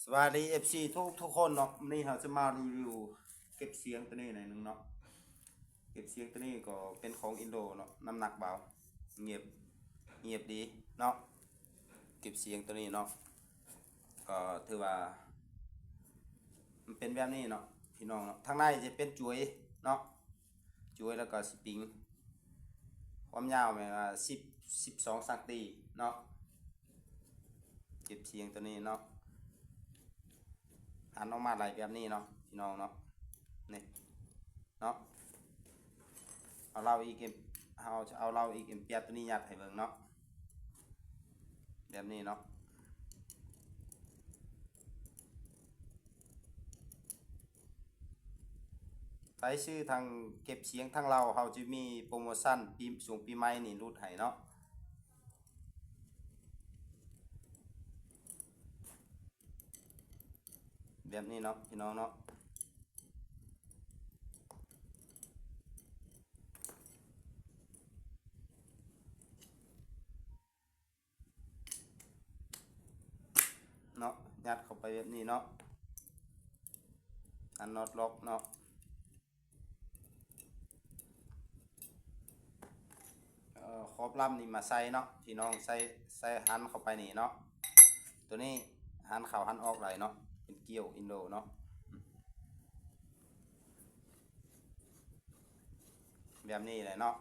ສະບາຍດີ ເອັຟຊີ ທຸກໆຄົນເນາະ, ມື້ນີ້ເຮົາຈະມາຣີວິວເກັບສຽງໂຕນີ້ໜ້ອຍໜຶ່ງເນາະ. ເກັບສຽງໂຕນີ້ກໍເປັນຂອງອິນໂດເນາະ, ນ້ຳໜັກເບົາ, ງຽບ ງຽບດີເນາະ. ເກັບສຽງໂຕນີ້ເນາະ ກໍຖືວ່າມັນເປັນແບບນີ້ເນາະ ພີ່ນ້ອງເນາະ. ທາງໃນຈະເປັນຈຸຍເນາະ, ຈຸຍ ແລ້ວກໍສະປຣິງ, ຄວາມຍາວແມ່ນວ່າສິບ ສິບສອງຊັງຕີເນາະ. ເກັບສຽງໂຕນີ້ເນາະ ຫັນອອກມາໄດ້ແບບນີ້ເນາະ ພີ່ນ້ອງເນາະ. ນີ້ເນາະ ເອົາເລົາອີກເອັມ ເຮົາຈະເອົາເລົາອີກເອັມແປດໂຕນີ້ຍັດໃຫ້ເບິ່ງເນາະ ແບບນີ້ເນາະ. ໃຜຊື້ທັງເກັບສຽງທັງເລົາ ເຮົາຈະມີໂປຣໂມຊັນປີ ຊ່ວງປີໃໝ່ນີ້ຫຼຸດໃຫ້ເນາະ. ແບບນີ້ເນາະ ພີ່ນ້ອງເນາະ ເນາະ ຍັດເຂົ້າໄປແບບນີ້ເນາະ ອັນນັອດລັອກເນາະ. ເອີ ຂອບລຳນີ້ມາໃສ່ເນາະ ພີ່ນ້ອງ, ໃສ່ ໃສ່ຫັນເຂົ້າໄປນີ້ເນາະ. ໂຕນີ້ຫັນເຂົ້າຫັນອອກໄດ້ເນາະ, ເປັນກ້ຽວອິນໂດເນາະ ແບບນີ້ແຫຼະເນາະ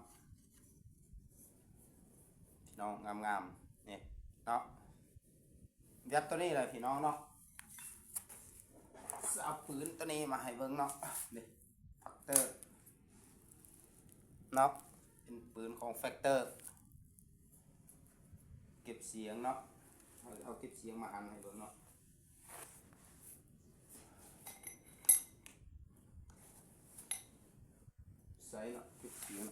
ພີ່ນ້ອງ. ງາມໆ ນີ້ເນາະ. ແບບໂຕນີ້ແຫຼະ ພີ່ນ້ອງເນາະ, ເອົາປືນໂຕນີ້ມາໃຫ້ເບິ່ງເນາະ. ນີ້ ແຟັກເຕີເນາະ, ເປັນປືນຂອງແຟັກເຕີ ເກັບສຽງເນາະ. ເອົາ ເອົາເກັບສຽງມາຫັນໃຫ້ເບິ່ງເນາະ, ໃສ່ເນາະ ເກັບສຽງ.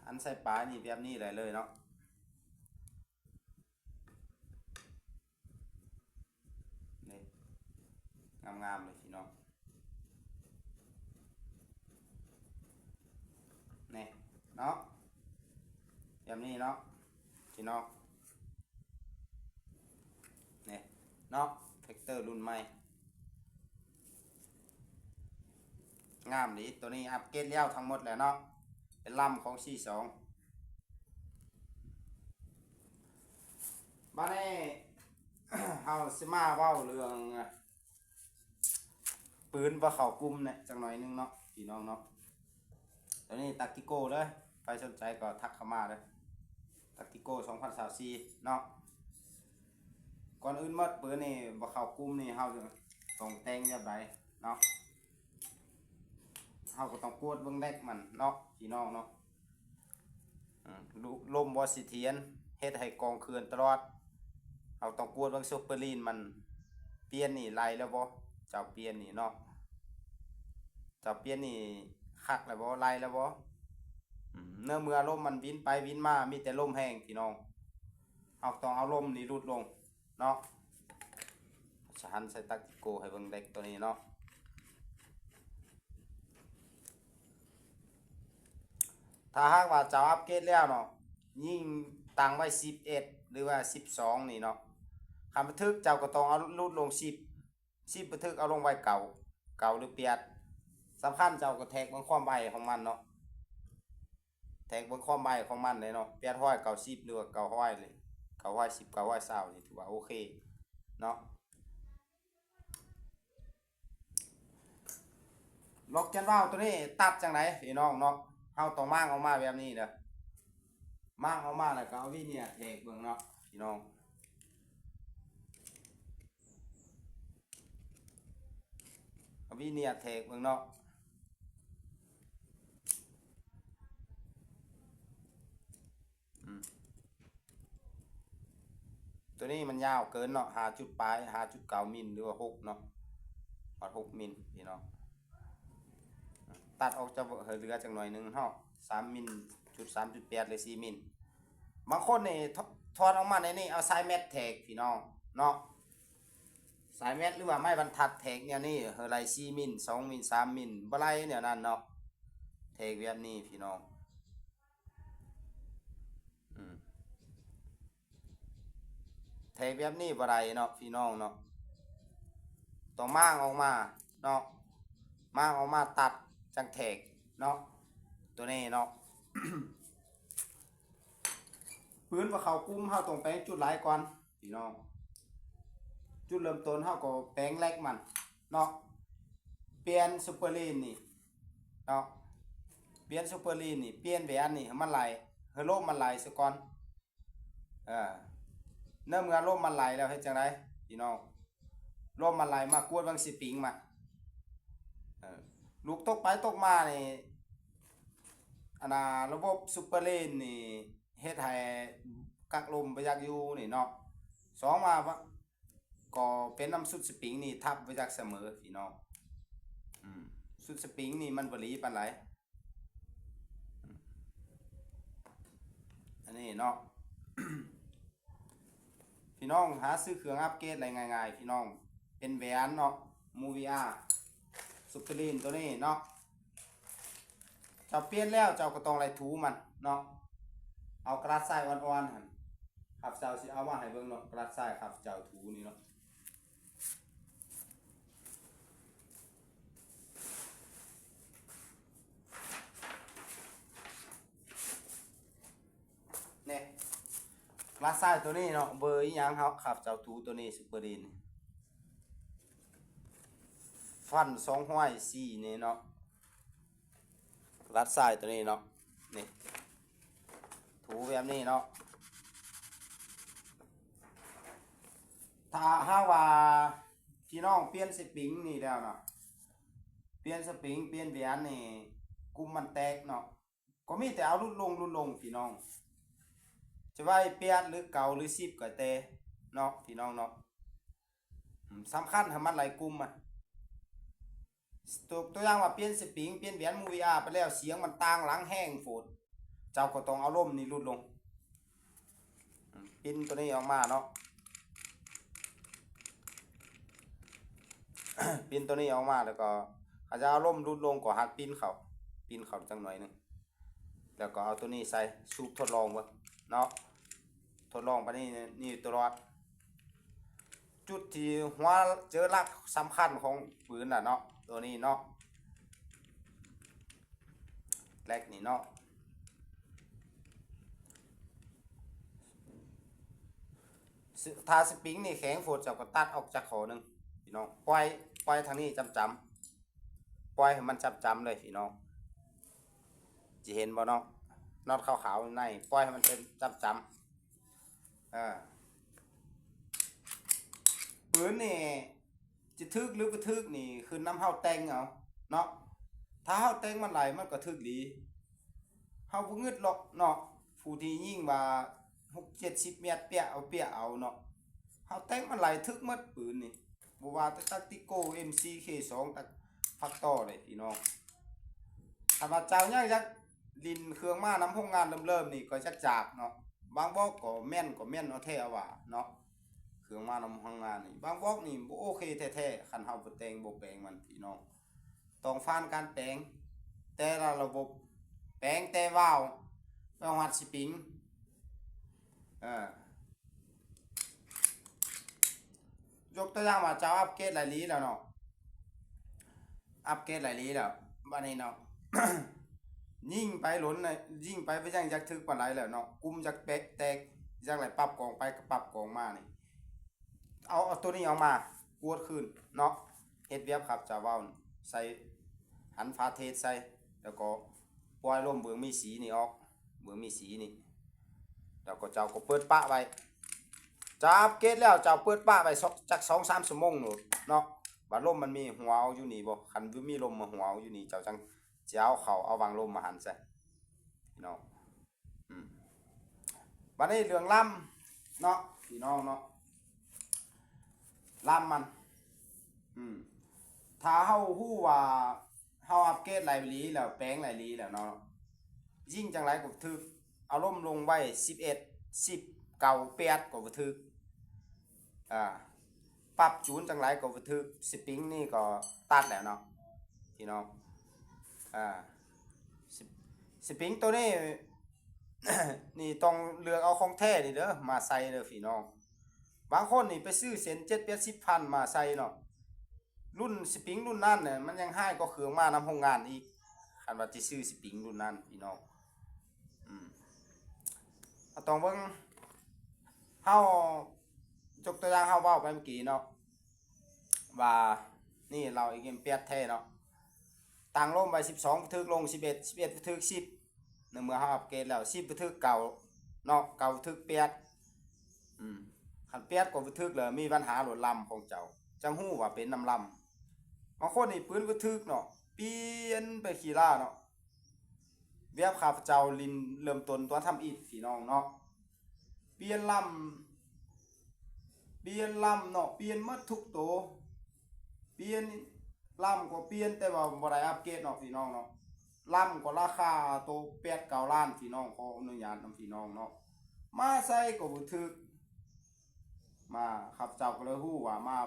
ອັນໃສ່ປາຍນີ້ແບບນີ້ໄດ້ເລີຍເນາະ. ນີ້ ງາມໆເລີຍພີ່ນ້ອງ ນີ້ເນາະ, ແບບນີ້ເນາະ ພີ່ນ້ອງ. ນີ້ເນາະ ແຟັກເຕີລຸ້ນໃໝ່ ງາມດີ. ໂຕນີ້ອັບເກຣດແລ້ວທັງໝົດແລ້ວເນາະ, ເປັນລຳຂອງສີ່ສອງ. ບາດນີ້ເຮົາຊິມາເວົ້າເລື່ອງ ປືນບໍ່ເຂົ້າກຸ່ມແດ່ຈັກໜ້ອຍໜຶ່ງເນາະ ພີ່ນ້ອງເນາະ. ໂຕນີ້ຕາກຕິໂກເດີ, ໃຜສົນໃຈກໍທັກເຂົ້າມາເດີ, ຕາກຕິໂກສອງພັນຊາວສີ່ເນາະ. ກ່ອນອື່ນໝົດ ປືນນີ້ບໍ່ເຂົ້າກຸ່ມນີ້ ເຮົາຕ້ອງແຕ່ງແບບໃດເນາະ? ເຮົາກໍຕ້ອງກວດເບິ່ງແລັກມັນເນາະ ພີ່ນ້ອງເນາະ. ເອີ ລົມບໍ່ສະຖຽນ ເຮັດໃຫ້ກອງເຄື່ອນຕະຫຼອດ. ເຮົາຕ້ອງກວດເບິ່ງໂຊເປີລີນມັນ ປ່ຽນນີ້ໄລ່ແລ້ວບໍ່? ເຈົ້າປ່ຽນນີ້ເນາະ ເຈົ້າປ່ຽນນີ້ຄັກແລ້ວບໍ່? ໄລ່ແລ້ວບໍ່? ອືມ ໃນເມື່ອລົມມັນວິນໄປວິນມາ ມີແຕ່ລົມແຮງ ພີ່ນ້ອງ, ເຮົາຕ້ອງເອົາລົມນີ້ຫຼຸດລົງເນາະ. ສະຫັນໃສ່ຕາກຕິໂກໃຫ້ເບິ່ງແລັກໂຕນີ້ເນາະ. ຖ້າຫາກວ່າເຈົ້າອັບເກຣດແລ້ວເນາະ, ຍິ່ງຕັ້ງໄວ້ສິບເອັດ ຫຼືວ່າສິບສອງນີ້ເນາະ, ຄັນບໍ່ຖືກເຈົ້າກໍຕ້ອງເອົາຫຼຸດລົງສິບ, ສິບບໍ່ຖືກເອົາລົງໄວ້ເກົ້າ ເກົ້າຫຼືແປດ. ສຳຄັນເຈົ້າກໍແທກເບິ່ງຄວາມໄວຂອງມັນເນາະ, ແທກເບິ່ງຄວາມໄວຂອງມັນເດ້ເນາະ, ແປດຮ້ອຍເກົ້າສິບ ຫຼືວ່າເກົ້າຮ້ອຍ ເກົ້າຮ້ອຍສິບ ເກົ້າຮ້ອຍຊາວ ນີ້ຖືວ່າໂອເຄເນາະ. ລັອກແກນວາວໂຕນີ້ຕັດຈັ່ງໃດ ພີ່ນ້ອງເນາະ? ເຮົາຕ້ອງມ້າງອອກມາແບບນີ້ເດີ, ມ້າງອອກມາແລ້ວກໍເອົາວີເນຍແທກເບິ່ງເນາະ ພີ່ນ້ອງ, ເອົາວີເນຍແທກເບິ່ງເນາະ. ອືມ ໂຕນີ້ມັນຍາວເກີນເນາະ, ຫ້າຈຸດປາຍ ຫ້າຈຸດເກົ້າມິນ ຫຼືວ່າຫົກເນາະ, ຮອດຫົກມິນ ພີ່ນ້ອງ. ຕັດອອກຈາກ ໃຫ້ເຫຼືອຈັກໜ້ອຍໜຶ່ງເນາະ, ສາມມິນຈຸດ ສາມຈຸດແປດ ຫຼື ສີ່ມິນ. ບາງຄົນນີ້ ຖ- ຖອດອອກມາໃນນີ້ ເອົາສາຍແມັດແທກ ພີ່ນ້ອງເນາະ, ສາຍແມັດ ຫຼືວ່າໄມ້ບັນທັດແທກແນວນີ້ ໃຫ້ໄລ່ສີ່ມິນ ສອງມິນ ສາມມິນ ບໍ່ໄລ່ແນວນັ້ນເນາະ, ແທກແບບນີ້ ພີ່ນ້ອງ. ແທກແບບນີ້ບໍ່ໄດ້ເນາະ ພີ່ນ້ອງເນາະ, ຕ້ອງມ້າງອອກມາເນາະ, ມ້າງອອກມາຕັດຈັ່ງແທກເນາະ ໂຕນີ້ເນາະ. ປືນວ່າເຂົ້າກຸ່ມ ເຮົາຕ້ອງແປງຈຸດໄຫຼກ່ອນພີ່ນ້ອງ. ຈຸດເລີ່ມຕົ້ນເຮົາກໍແປງແລັກມັນເນາະ, ປ່ຽນຊຸບເປີລີນນີ້ເນາະ, ປ່ຽນຊຸບເປີລີນນີ້ ປ່ຽນແຫວນນີ້ໃຫ້ມັນໄຫຼ ໃຫ້ລົມມັນໄຫຼຊະກ່ອນ. ເອີ ໃນເມື່ອລົມມັນໄຫຼແລ້ວເຮັດຈັ່ງໃດພີ່ນ້ອງ? ລົມມັນໄຫຼມາກວດເບິ່ງສະປຣິງມັນ ເອີ ລູກຕົກໄປຕົກມານີ້ ອັນນ່າ ລະບົບຊຸບເປີລີນນີ້ເຮັດໃຫ້ກັກລົມບໍ່ຢາກຢູ່ນີ້ເນາະ. ສອງມາ ກໍເປັນນຳຊຸດສະປຣິງນີ້ທັບບໍ່ຢາກສະເໝີພີ່ນ້ອງ. ອືມ ຊຸດສະປຣິງນີ້ມັນບໍ່ດີປານໃດ ອັນນີ້ເນາະ. ພີ່ນ້ອງຫາຊື້ເຄື່ອງອັບເກຣດໄດ້ງ່າຍໆ ພີ່ນ້ອງ, ເປັນແຫວນເນາະ ມູວີອາ ຊຸບເປີລີນໂຕນີ້ເນາະ. ເຈົ້າປ່ຽນແລ້ວເຈົ້າກໍຕ້ອງໄດ້ຖູມັນເນາະ, ເອົາກະດາດຊາຍອ່ອນໆຫັ້ນ ຂ້າພະເຈົ້າຊິເອົາມາໃຫ້ເບິ່ງເນາະ, ກະດາດຊາຍຂ້າພະເຈົ້າຖູນີ້ເນາະ. ນີ້ ກະດາດຊາຍໂຕນີ້ເນາະ, ເບີອີ່ຫຍັງເຮົາ ຂ້າພະເຈົ້າຖູໂຕນີ້ ຊຸບເປີລີນ ຟັນສອງຮ້ອຍສີ່ນີ້ເນາະ, ກະດາດຊາຍໂຕນີ້ເນາະ. ນີ້ ຖູແບບນີ້ເນາະ. ຖ້າຫາກວ່າພີ່ນ້ອງປ່ຽນສະປຣິງນີ້ແລ້ວເນາະ, ປ່ຽນສະປຣິງ ປ່ຽນແຫວນນີ້ ກຸ່ມມັນແຕກເນາະ, ກໍມີແຕ່ເອົາຫຼຸດລົງ ຫຼຸດລົງພີ່ນ້ອງ, ຈະໄວ້ແປດຫຼືເກົ້າຫຼືສິບກໍແຕ່ເນາະ ພີ່ນ້ອງເນາະ. ອືມ ສຳຄັນໃຫ້ມັນໄຫຼກຸ່ມມັນ. ຕົວ ຕົວຢ່າງວ່າປ່ຽນສະປຣິງ ປ່ຽນແຫວນມູວີອາໄປແລ້ວ ສຽງມັນຕ່າງຫຼັງແຮງໂພດ, ເຈົ້າກໍຕ້ອງເອົາລົມນີ້ຫຼຸດລົງ. ອືມ ປິ່ນໂຕນີ້ອອກມາເນາະ, ປິ່ນໂຕນີ້ອອກມາ ແລ້ວກໍຖ້າຈະເອົາລົມຫຼຸດລົງ ກໍຫັດປິ່ນເຂົ້າ ປິ່ນເຂົ້າຈັກໜ້ອຍໜຶ່ງ. ແລ້ວກໍເອົາໂຕນີ້ໃສ່ ສູບທົດລອງເບິ່ງເນາະ, ທົດລອງປານນີ້ ນີ້ຕະຫຼອດ. ຈຸດທີ່ຫົວເຈີຫຼັກສຳຄັນຂອງປືນນະເນາະ ໂຕນີ້ເນາະ, ແລັກນີ້ເນາະ. ຖ້າສະປຣິງນີ້ແຂງໂພດ ເຈົ້າກໍຕັດອອກຈາກຂໍ້ໜຶ່ງພີ່ນ້ອງ, ປ່ອຍ ປ່ອຍທາງນີ້ຈຳຈຳ ປ່ອຍໃຫ້ມັນຈຳຈຳເລີຍພີ່ນ້ອງ. ຈະເຫັນບໍ່ເນາະ ນັອດຂາວໆໃນ ປ່ອຍໃຫ້ມັນເປັນຈຳຈຳ. ເອີ ປືນນີ້ຈະຖືກຫຼືບໍ່ຖືກນີ້ ຂຶ້ນນຳເຮົາແຕ່ງເອົາເນາະ. ຖ້າເຮົາແຕ່ງມັນໄຫຼ ມັນກໍຖືກດີ, ເຮົາບໍ່ງຶດຫຼອກເນາະ. ຜູ້ທີ່ຍິງວ່າຫົກເຈັດສິບແມັດ ປຽກເອົາ ປຽກເອົາເນາະ, ເຮົາແຕ່ງມັນໄຫຼຖືກໝົດປືນນີ້. ບໍ່ວ່າແຕ່ຕັກຕິໂກ ເອັມຊີ ເຄສອງ ຕັກ ແຟກເຕີເລີຍພີ່ນ້ອງ. ຖ້າວ່າເຈົ້າຍັງຢາກຫຼິ້ນເຄື່ອງມານຳໂຮງງານເລີ່ມໆນີ້ ກໍຢາກຈາກເນາະ, ບາງບອກກໍແມ່ນ ກໍແມ່ນເອົາແທ້ເອົາວ່າເນາະ. ເຄື່ອງມານຳໂຮງງານນີ້ ບາງບອກນີ້ບໍ່ໂອເຄແທ້ໆ ຄັນເຮົາບໍ່ແຕ່ງບໍ່ແປງມັນພີ່ນ້ອງ. ຕ້ອງຜ່ານການແປງແຕ່ລະລະບົບ, ແປງແຕ່ວາວ ໄປຮອດສະປຣິງ. ເອີ ຍົກຕົວຢ່າງວ່າເຈົ້າອັບເກຣດຫຼາຍຫຼີແລ້ວເນາະ, ອັບເກຣດຫຼາຍຫຼີແລ້ວ ບາດນີ້ເນາະ, ຍິງໄປຫຼົນນະ ຍິງໄປບໍ່ຍັງຢາກຖືກປານໃດແລ້ວເນາະ, ກຸ່ມຢາກແຕກ ຢາກໄດ້ປັບກອງໄປກໍປັບກອງມານີ້ ເອົາ ເອົາໂຕນີ້ອອກມາກວດຄືນເນາະ. ເຮັດແບບຂ້າພະເຈົ້າເວົ້າ ໃສ່ ຫັນຝາເທດໃສ່ ແລ້ວກໍປ່ອຍລົມເບື້ອງມີສີນີ້ອອກ ເບື້ອງມີສີນີ້ ແລ້ວກໍເຈົ້າກໍເປີດປະໄວ້. ເຈົ້າອັບເກຣດແລ້ວ ເຈົ້າເປີດປະໄວ້ ສ- ຈັກສອງສາມຊົ່ວໂມງໂລດເນາະ, ວ່າລົມມັນມີຫົວເອົາຢູ່ນີ້ບໍ່. ຄັນບໍ່ມີລົມມາຫົວເອົາຢູ່ນີ້ ເຈົ້າຈັ່ງຊິເອົາເຂົ້າເອົາວັງລົມມາຫັ້ນຊະເນາະ. ອືມ ບາດນີ້ເລື່ອງລຳເນາະ ພີ່ນ້ອງເນາະ, ລຳມັນ ອືມ ຖ້າເຮົາຮູ້ວ່າເຮົາອັບເກຣດຫຼາຍຫຼີແລ້ວ ແປງຫຼາຍຫຼີແລ້ວເນາະ, ຍິງຈັ່ງໃດກໍຖືກ. ເອົາລົມລົງໄວ້ສິບເອັດ ສິບ ເກົ້າ ແປດ ກໍບໍ່ຖືກ. ອ່າ ປັບຈູນຈັ່ງໃດກໍບໍ່ຖືກ, ສະປຣິງນີ້ກໍຕັດແລ້ວເນາະ ພີ່ນ້ອງ. ອ່າ ສ- ສະປຣິງໂຕນີ້ ນີ້ຕ້ອງເລືອກເອົາຂອງແທ້ນີ້ເດີ ມາໃສ່ເດີພີ່ນ້ອງ. ບາງຄົນນີ້ໄປຊື້ເສັ້ນເຈັດແປດສິບພັນມາໃສ່ເນາະ ລຸ້ນສະປຣິງລຸ້ນນັ້ນນະ ມັນຍັງຮ້າຍກວ່າເຄື່ອງມານຳໂຮງງານອີກ ຄັນວ່າຊິຊື້ສະປຣິງລຸ້ນນັ້ນພີ່ນ້ອງ. ອືມ ເຮົາຕ້ອງເບິ່ງ ເຮົາຍົກຕົວຢ່າງ ເຮົາເວົ້າໄປເມື່ອກີ້ເນາະ ວ່ານີ້ເລົາອີກເອັມແປດແທ້ເນາະ ຕັ້ງລົມໄວ້ສິບສອງປະທຶກລົງສິບເອັດ ສິບເອັດປະທຶກສິບ ໃນເມື່ອເຮົາອັບເກຣດແລ້ວ ສິບປະທຶກເກົ້າເນາະ ເກົ້າປະທຶກແປດ ອືມ ຄັນແປດກວ່າປະທຶກແລ້ວ ມີບັນຫາໂລດລຳຂອງເຈົ້າ ຈັ່ງຮູ້ວ່າເປັນນຳລຳ. ບາງຄົນນີ້ປືນປະທຶກເນາະ ປ່ຽນໄປຂີ້ລ້າເນາະ ແບບຂ້າພະເຈົ້າຫຼິ້ນເລີ່ມຕົ້ນຕອນທຳອິດພີ່ນ້ອງເນາະ ປ່ຽນລຳ ປ່ຽນລຳເນາະ ປ່ຽນໝົດທຸກໂຕ ປ່ຽນລຳກໍປ່ຽນ ແຕ່ວ່າບໍ່ໄດ້ອັບເກຣດເນາະພີ່ນ້ອງເນາະ. ລຳກໍລາຄາໂຕແປດເກົ້າລ້ານພີ່ນ້ອງ ຂໍອະນຸຍາດນຳພີ່ນ້ອງເນາະ ມາໃສ່ກໍບໍ່ຖືກ ມາ ຂ້າພະເຈົ້າກໍເລີຍຮູ້ວ່າມາ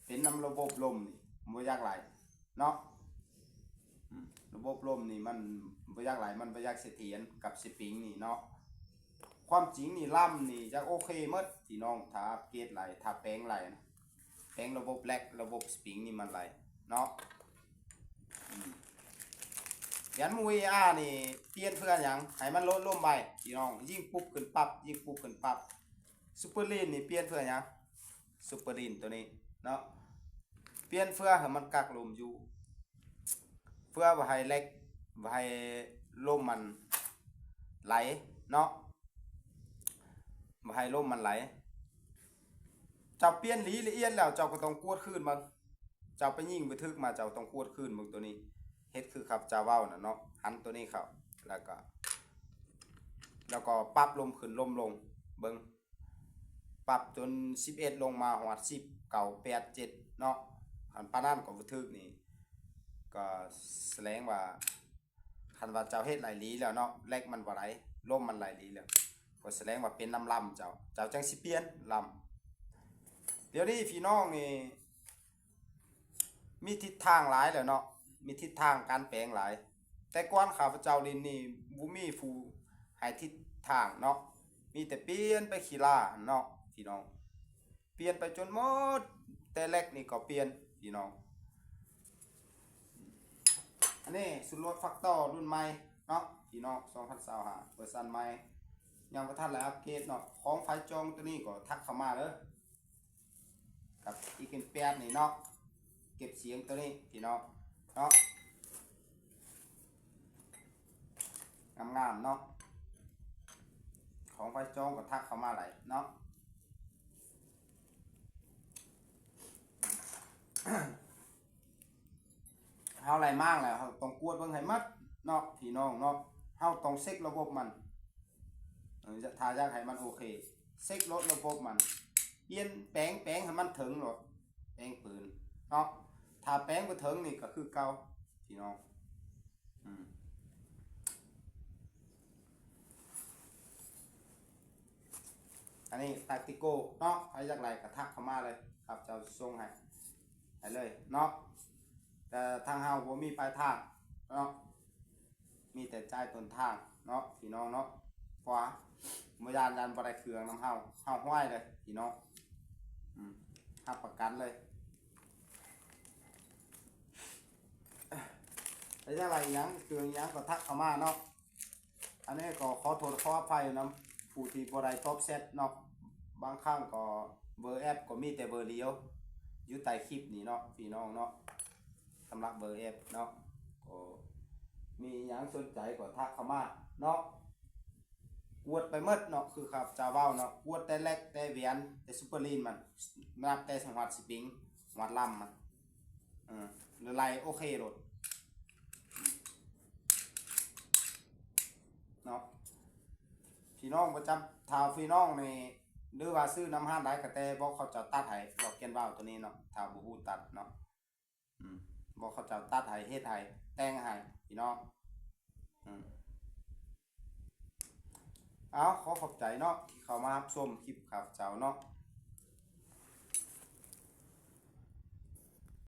ເປັນນຳລະບົບລົມນີ້ ບໍ່ຢາກໄຫຼເນາະ. ອືມ ລະບົບລົມນີ້ມັນບໍ່ຢາກໄຫຼ ມັນບໍ່ຢາກສະຖຽນກັບສະປຣິງນີ້ເນາະ. ຄວາມຈິງນີ້ລຳນີ້ຢາກໂອເຄໝົດພີ່ນ້ອງ ຖ້າອັບເກຣດໄຫຼ ຖ້າແປງໄຫຼນະ ແປງລະບົບແລັກ ລະບົບສະປຣິງນີ້ມັນໄຫຼເນາະ. ອືມ ແຫວນໝູ່ເອອານີ້ປ່ຽນເພື່ອຫຍັງ? ໃຫ້ມັນໂລດລົມໄວພີ່ນ້ອງ ຍິງປຸບຂຶ້ນປັບ ຍິງປຸບຂຶ້ນປັບ. ຊຸບເປີລີນນີ້ປ່ຽນເພື່ອຫຍັງ? ຊຸບເປີລີນໂຕນີ້ເນາະ ປ່ຽນເພື່ອໃຫ້ມັນກັກລົມຢູ່ ເພື່ອບໍ່ໃຫ້ແລັກ ບໍ່ໃຫ້ລົມມັນໄຫຼເນາະ ບໍ່ໃຫ້ລົມມັນໄຫຼ. ເຈົ້າປ່ຽນຫຼີລະອຽດແລ້ວ ເຈົ້າກໍຕ້ອງກວດຄືນເບິ່ງ ເຈົ້າໄປຍິງປະທຶກມາ ເຈົ້າຕ້ອງກວດຄືນເບິ່ງໂຕນີ້ ເຮັດຄືຂ້າພະເຈົ້າເວົ້ານະເນາະ ຫັນໂຕນີ້ເຂົ້າ ແລ້ວກໍ ແລ້ວກໍປັບລົມຂຶ້ນລົມລົງເບິ່ງ ປັບຈົນສິບເອັດລົງມາຮອດສິບເກົ້າ ແປດ ເຈັດເນາະ. ຄັນປານນັ້ນກໍບໍ່ຖືກນີ້ ກໍສະແດງວ່າ ຄັນວ່າເຈົ້າເຮັດໄຫຼລີແລ້ວເນາະ ແລັກມັນບໍ່ໄຫຼ ລົມມັນໄຫຼລີແລ້ວ ກໍສະແດງວ່າເປັນນຳລຳເຈົ້າ ເຈົ້າຈັ່ງຊິປ່ຽນລຳ. ດຽວນີ້ພີ່ນ້ອງນີ້ ມີທິດທາງຫຼາຍແລ້ວເນາະ ມີທິດທາງການແປງຫຼາຍ. ແຕ່ກ່ອນຂ້າພະເຈົ້າຫຼິ້ນນີ້ ບໍ່ມີຜູ້ໃຫ້ທິດທາງເນາະ ມີແຕ່ປ່ຽນໄປຂີ້ລ້າເນາະພີ່ນ້ອງ ປ່ຽນໄປຈົນໝົດ ແຕ່ແລັກນີ້ກໍປ່ຽນພີ່ນ້ອງ. ອັນນີ້ຊຸດລົດຟັກຕໍ່ລຸ້ນໃໝ່ເນາະພີ່ນ້ອງ ສອງພັນຊາວຫ້າ ເວີຊັນໃໝ່ ຍັງບໍ່ທັນໄດ້ອັບເກຣດເນາະ. ຂອງໃຜຈອງໂຕນີ້ກໍທັກເຂົ້າມາເດີ ກັບອີເອັມແປດນີ້ເນາະ ເກັບສຽງໂຕນີ້ພີ່ນ້ອງເນາະ ງາມໆເນາະ. ຂອງໃຜຈອງກໍທັກເຂົ້າມາໄດ້ເນາະ. ເຮົາໄລ່ມ້າງແລ້ວ ເຮົາຕ້ອງກວດເບິ່ງໃຫ້ໝົດເນາະພີ່ນ້ອງເນາະ ເຮົາຕ້ອງເຊັກລະບົບມັນ ເອີ ຖ້າຢາກໃຫ້ມັນໂອເຄ ເຊັກໂລດລະບົບມັນ ປ່ຽນແປງ ແປງໃຫ້ມັນເຖິງໂລດ ແປງປືນເນາະ. ຖ້າແປງບໍ່ເຖິງນີ້ກໍຄືເກົ່າພີ່ນ້ອງ. ອືມ ອັນນີ້ແທັກຕິກໂກເນາະ ໃຜຢາກໄດ້ກໍທັກເຂົ້າມາເລີຍ ຂ້າພະເຈົ້າສົ່ງໃຫ້ ໃຫ້ເລີຍເນາະ. ແຕ່ທາງເຮົາບໍ່ມີປາຍທາງເນາະ ມີແຕ່ຈ່າຍຕົ້ນທາງເນາະພີ່ນ້ອງເນາະ ເພາະວ່າບໍ່ຢ້ານ ຢ້ານບໍ່ໄດ້ເຄື່ອງນຳເຮົາ ເຮົາຮ້ອຍເລີຍພີ່ນ້ອງ. ອືມ ຮັບປະກັນເລີຍ. ແລ້ວຢາກໄດ້ຫຍັງ ເຄື່ອງຫຍັງກໍທັກເຂົ້າມາເນາະ. ອັນນີ້ກໍຂໍໂທດຂໍອະໄພນຳຜູ້ທີ່ບໍ່ໄດ້ຕອບແຊັດເນາະ ບາງຄັ້ງກໍເບີແອັບກໍມີແຕ່ເບີດຽວ ຢູ່ໃຕ້ຄລິບນີ້ເນາະພີ່ນ້ອງເນາະ. ສຳລັບເບີແອັບເນາະ ກໍມີຫຍັງສົນໃຈກໍທັກເຂົ້າມາເນາະ. ກວດໄປໝົດເນາະ ຄືຂ້າພະເຈົ້າເວົ້າເນາະ ກວດແຕ່ແລັກ ແຕ່ແຫວນ ແຕ່ຊຸບເປີລີນມັນ ນັບແຕ່ຮອດສະປຣິງ ຮອດລຳມັນ ເອີ ແລ້ວໄລ່ໂອເຄໂລດເນາະ. ພີ່ນ້ອງປະຈຳ ຖ້າພີ່ນ້ອງນີ້ ຫຼືວ່າຊື້ນຳຮ້ານໃດກໍແຕ່ ບອກເຂົາເຈົ້າຕັດໃຫ້ ດອກແກ່ນວາວໂຕນີ້ເນາະ ຖ້າບໍ່ຮູ້ຕັດເນາະ. ອືມ ບອກເຂົາເຈົ້າຕັດໃຫ້ ເຮັດໃຫ້ ແຕ່ງໃຫ້ພີ່ນ້ອງ. ອືມ ເອົາ ຂໍຂອບໃຈເນາະ ທີ່ເຂົ້າມາຮັບຊົມຄລິບຂ້າພະເຈົ້າເນາະ.